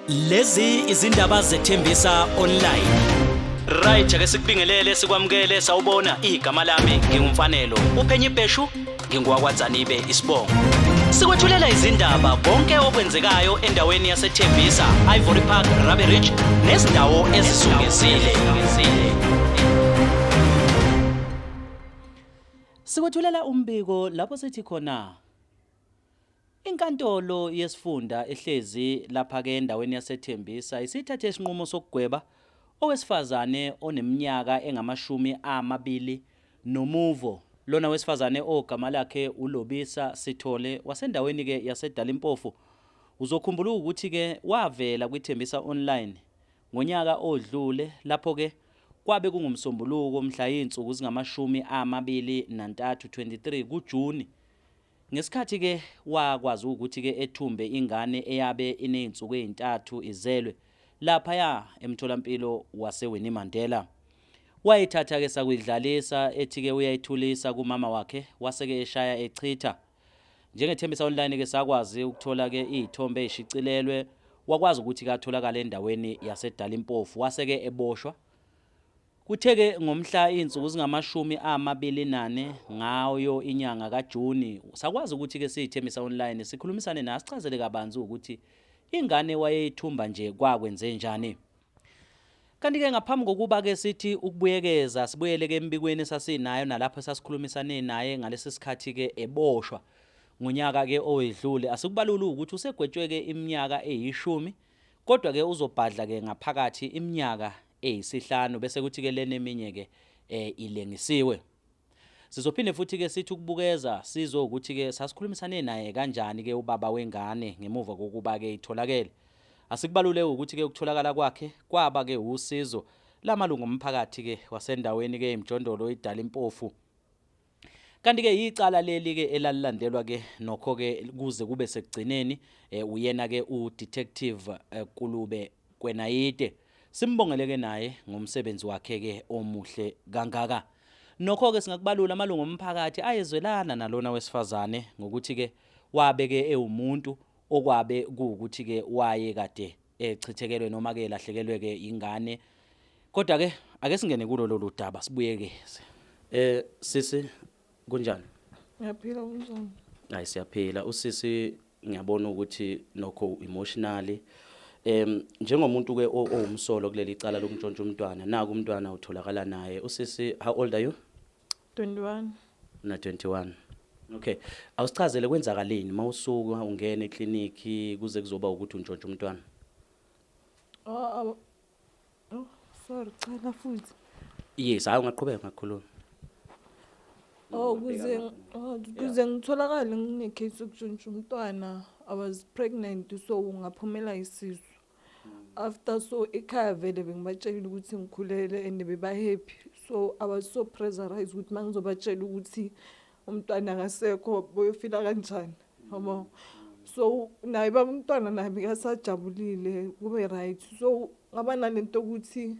Lezi izindaba zethembisa online. Right, ake sikubingelele sikwamukele sawubona igama lami ngingumfanelo. Uphenye ibheshu ngingowakwaDzanibe isibongo. Sikwethulela izindaba konke okwenzekayo endaweni yaseThembisa, Ivory Park, Rabie Ridge nezindawo ezizungezile. Sikwethulela umbiko lapho sithi khona Inkantolo yesifunda ehlezi lapha-ke endaweni yaseThembisa isithathe isinqumo sokugweba owesifazane oneminyaka engamashumi amabili nomuvo. Lona wesifazane ogama lakhe uLobisa Sithole wasendaweni-ke yaseDalimpofu. Uzokhumbula ukuthi-ke wavela kwiThembisa Online ngonyaka odlule lapho-ke kwabe kunguMsombuluko mhla iy'nsuku zingamashumi amabili nantathu, 23, kuJuni. Ngesikhathi ke wakwazi ukuthi ke ethumbe ingane eyabe inezinsuku ezintathu izelwe laphaya emtholampilo waseWinnie Mandela. Wayithatha ke sakuyidlalisa ethi ke uyayithulisa kumama wakhe wase ke eshaya echitha. NjengeThembisa Online ke sakwazi ukuthola ke izithombe ezishicilelwe wakwazi ukuthi ke atholakale endaweni yaseDalimpofu wase ke eboshwa. Kuthe-ke ngomhla iy'nsuku zingamashumi amabili nane ngayo inyanga kaJuni, sakwazi ukuthi-ke siyiThembisa Online sikhulumisane naye asichazele kabanzi ukuthi ingane wayeyithumba nje kwakwenzenjani. Kanti-ke ngaphambi kokuba-ke sithi ukubuyekeza sibuyele-ke embikweni esasinayo nalapho esasikhulumisane naye ngalesi sikhathi-ke eboshwa ngonyaka-ke owedlule, asikubaluli ukuthi usegwetshwe-ke iminyaka eyishumi kodwa-ke uzobhadla-ke ngaphakathi iminyaka eyisihlanu bese kuthi ke lena eminye ke eh ilengisiwe. Sizophinde futhi ke sithi ukubukeza sizwe ukuthi ke sasikhulumisane naye kanjani ke ubaba wengane ngemuva kokuba ke itholakele. Asikubalule ukuthi ke ukutholakala kwakhe kwaba ke usizo lamalungu omphakathi ke wasendaweni ke iMjondolo idala impofu. Kanti-ke yicala leli-ke elalilandelwa-ke nokho-ke kuze kube sekugcineni eh, uyena-ke uDetective eh, Kulube Kwenayide. Simbongele-ke naye ngomsebenzi wakhe-ke omuhle kangaka. Nokho-ke singakubalula amalungu omphakathi ayezwelana nalona wesifazane ngokuthi-ke wabe-ke ewumuntu okwabe kuwukuthi-ke waye kade echithekelwe noma ke elahlekelwe ke ingane kodwa ke ake singene kulo lolu daba sibuyekeze. Sisi kunjani? Ngiyaphila kunjani? Hayi siyaphila. Usisi ngiyabona ukuthi nokho emotionally njengomuntu ke owumsolo kuleli cala lokuntshontsha umntwana naku umntwana utholakala naye usisi how old are you? 21. Una 21. Okay. Awusichazele kwenzakaleni mawusuka ungena ekliniki kuze kuzoba ukuthi untshontsha umntwana. Oh, oh, sorry, cela futhi. Yes, hayi ungaqhubeka ungakhuluma. Oh, kuze oh, kuze ngitholakale ngine case yokuntshontsha umntwana. I was pregnant so ngaphumela isisu. After so ekhaya vele bengibatshelile ukuthi ngikhulele and beba-happy so I was so pressurized ukuthi uma ngizobatshela ukuthi umntwana akasekho boyofila kanjani yabo. So naye baba umntwana naye bekasajabulile kube right so ngaba nalento yokuthi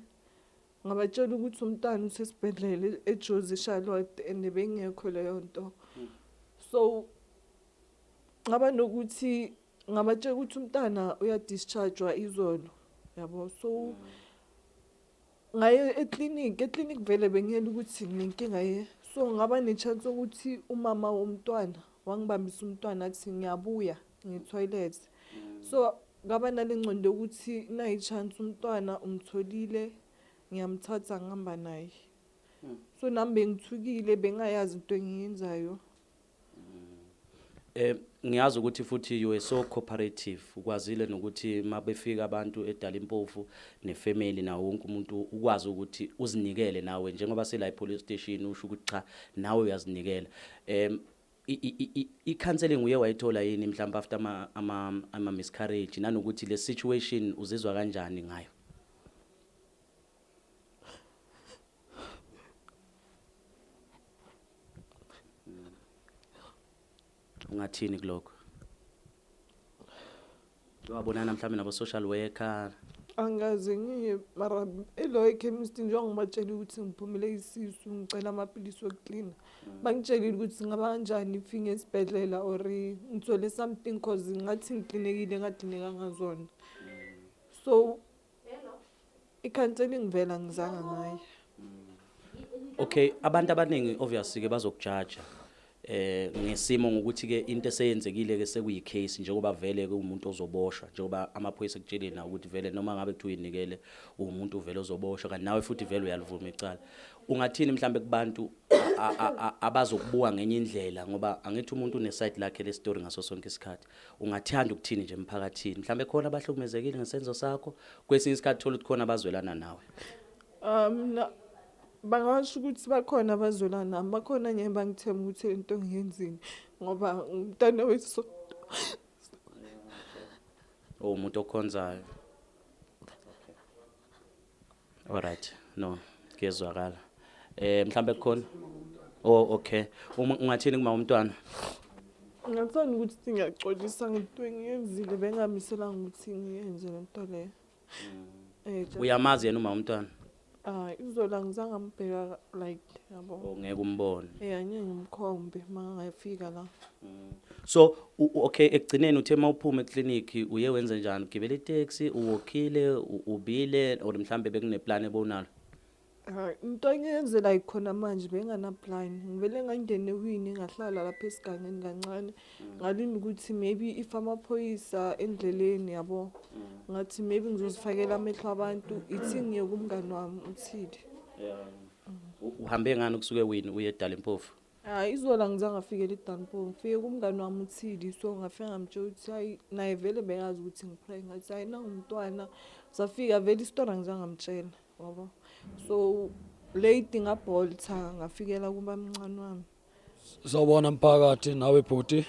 ngabatshela ukuthi umntwana usesibhedlela eJozi eCharlotte and bengekho leyo nto. So ngaba nokuthi Ngabatshela ukuthi umntana uyadischargewa izolo yabo so ngaye eklinikhi eklinikhi vele bengiyela ukuthi nginenkinga ye so ngaba ne-chance yokuthi umama womntwana wangibambisa umntwana athi ngiyabuya nge-toilet so ngaba nale ngcondo yokuthi nayi-chance umntwana umtholile ngiyamthatha ngihamba naye so nami bengithukile bengayazi into engiyenzayo. Ngiyazi ukuthi futhi you were so cooperative ukwazile nokuthi mabefika abantu edala impofu nefamily nawo wonke umuntu ukwazi ukuthi uzinikele nawe njengoba sila epolice station usho ukuthi cha nawe uyazinikela. I-counseling uye wayithola yini mhlawumbe after ama ama ama miscarriage nanokuthi le situation uzizwa kanjani ngayo? Ungathini kulokho? Wabonana mhlawumbe nabo social worker. Angaze ngiye mara elo ekhemist njengoba ngibatshela ukuthi ngiphumile isisu ngicela amaphilisi wokuklina. Bangitshelile ukuthi ngaba kanjani if ngesibhedlela or ngithole something cause ngathi ngiklinekile ngaklineka ngazona. So i-counseling vele angizange ngayo. Okay, abantu abaningi obviously ke bazokujaja ngesimo ngokuthi ke into eseyenzekile ke sekuyi case, njengoba vele ke umuntu ozoboshwa, njengoba amaphoyisa ekutshelile na ukuthi vele noma ngabe kuthiwa uyinikele, umuntu vele ozoboshwa, kanti nawe futhi vele uyalivuma icala. Ungathini mhlambe kubantu abazokubuka ngenye indlela, ngoba angithi umuntu une-side lakhe le story ngaso sonke isikhathi? Ungathanda ukuthini nje emphakathini? Mhlambe khona abahlukumezekile ngesenzo sakho, kwesinye isikhathi thola ukuthi khona abazwelana nawe. Na bangasho ukuthi bakhona abazwelana nami, bakhona ngeke bangithembe ukuthi lento ngiyenzile ngoba umntana wesonto. Oh, umuntu okhonzayo. Alright, no, kuyezwakala. Mhlambe kukhona. Oh, okay. Uma ungathini kuma umntwana? Ngingathanda ukuthi ngiyaxolisa ngento engiyenzile, bengamiselanga ukuthi ngiyenze lento leyo. Uyamazi yena uma umntwana? Ah, izola ngizange ngambheka, like, yabo. Ongeke umbone. Angeke ngimkhombe mangafika la. So okay, ekugcineni uthe mawuphuma ekliniki uye wenze njani? Ugibela itaxi, uwokhile, ubile, or mhlambe bekune-plan ebonalo? Hayi, into engiyenze like khona manje bengana plan. Ngivele ngangena ewini, ngahlala lapha esigangeni kancane. Ngalinda ukuthi maybe if amaphoyisa endleleni, yabo. Ngathi maybe ngizozifakela amehlo abantu, ithi ngiye kumngani wami uthile. Yeah. Uhambe ngani kusuke wini uye eDalimpofu? Hayi, izola ngizange ngafikela eDalpo. Ngifike kumngani wami uthili, so ngafika ngamtshela ukuthi hayi, naye vele bekazi ukuthi ngi-pregnant. Ngathi hayi, nangumntwana. Safika vele isitori angizange ngamtshela, yabo. So late ngabolta, ngafikela kuba mncane wami. Sawubona mphakathi, nawe bhuti.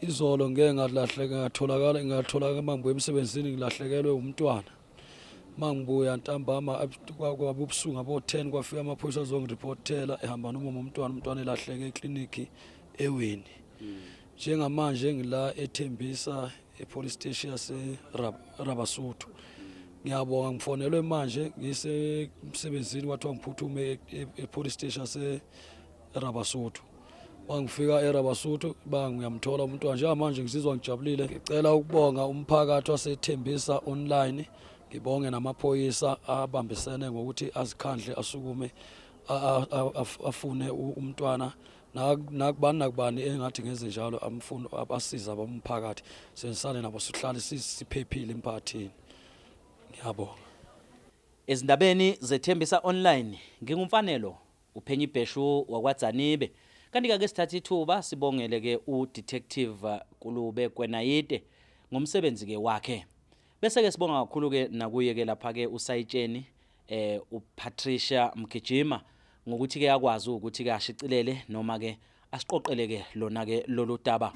Izolo ngeke ngalahleka, ngatholakala mangibuya emsebenzini ngilahlekelwe umntwana. Mangibuya ntambama kwabe ubusuku ngabo 10, kwafika amaphoyisa azongireportela ehamba noma umntwana elahleke ekliniki eWini. Njengamanje ngila eThembisa e-police station yase Rabasotho. Ngiyabonga, ngifonelwe manje ngisemsebenzini, kwathiwa ngiphuthume e-police station yase Rabasotho. Mangifika eRabasotho bangiyamthola umntwana. Njengamanje ngizizwa ngijabulile. Ngicela ukubonga umphakathi waseThembisa online, ngibonge namaphoyisa abambisene ngokuthi azikhandle, asukume afune umntwana. Nakubani nakubani engathi ngenze njalo, amfuna abasiza abomphakathi, senzisane nabo, sihlale siphephile emphakathini. Ngiyabonga. Ezindabeni zeThembisa Online, ngingumfanelo uphenya ibheshu wakwaDzanibe. Kanti ke sithatha ithuba sibongele ke uDetective Kulube Kwenayite ngomsebenzi ke wakhe. Bese ke sibonga kakhulu ke nakuye ke lapha ke usayitsheni uPatricia Mgijima ngokuthi ke akwazi ukuthi ke ashicilele noma ke asiqoqele ke lona ke lolu daba.